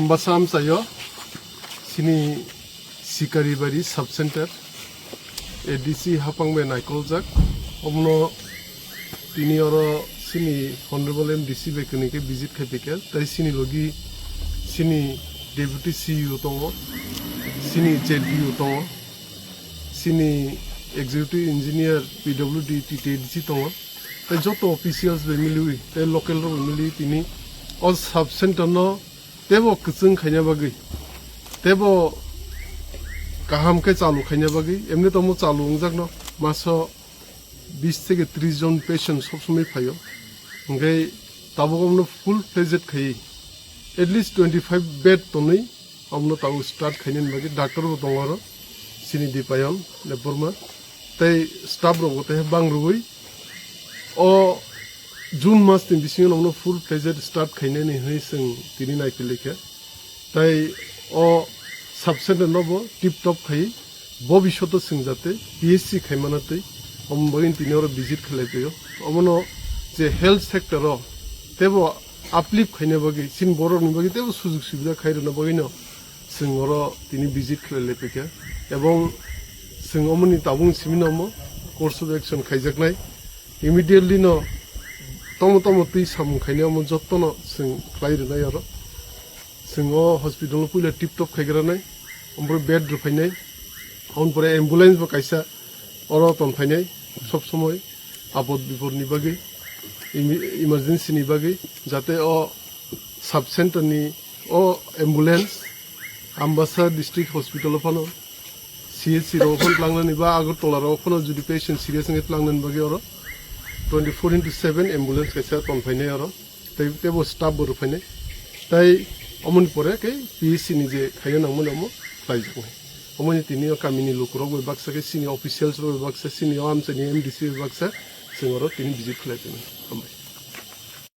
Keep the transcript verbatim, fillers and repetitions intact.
Ambasa amchaio chini Sikaribari sub center A D C hapang bai naikoljak. Omno tini oro chini Honorable M D C bai kwnwi khe visit khai phaikha. Tai chini logi chini Deputy C E O tongo, chini Z P O tongo, chini Executive Engineer P W D T T A D C tongo. Tai joto officials bai miliwi, tai local rok bai miliwi tini o sub center no tebo kwchwng khaina bagwi, tebo kaham khe chalu khaina bagwi, emni tomo chalu wngjakno maso bis theke tris jon patient sob somoi phaio. Hwnkhe tabuk omno full fledged khaiwi at least twenty five bed tonwi omno tabuk start khainani bagwi doctor bo tongo oro, chini Dipayon Debbarma tei staff rok bo tei bang rwui o June mas ni bisingo nokno full fledged start khainani hwnwi chwng tini naiphilikha. Tai o sub center no bo tip top khai bobishoto chwng jate P H C khaimana twi omo bagwi tini oro visit khlai phaio. Omono je health sector o tebo uplift khaina bagwi, chini borok ni bagwi tebo sujug subida khai rwna bagwi no chwng oro tini visit khlai lai phaikha. Ebong chwng omoni tabuk simi no omo course of action khaijaknai. Immediately no tomo tomo twi samung khainai omo jotto no chwng khlai rwnai oro. Chwng o hospital no puila tip top khaigranai, omo pore bed rwphainai, omo pore ambulance bo kaisa oro tonphainai sob somoi apod bipod ni bagwi, imi-, emergency ni bagwi, jate o sub center ni o ambulance Ambasa district hospital o phano C H C rok phano tlangnani ba Agartala rok phano jodi patient serious wngkhe tlangnani bagwi oro twenty four into seven ambulance kaisa tonphainai oro, tei tebo staff bo rwphainai. Tai omoni pore khe P H C ni je khaina nangmani omo khlaijaknai. Omoni tini o kamini lukurok bai baksa khe chini officials rok bai baksa, chini o amchaini M D C bai baksa chwng oro tini visit khlai tongmani. Hambai.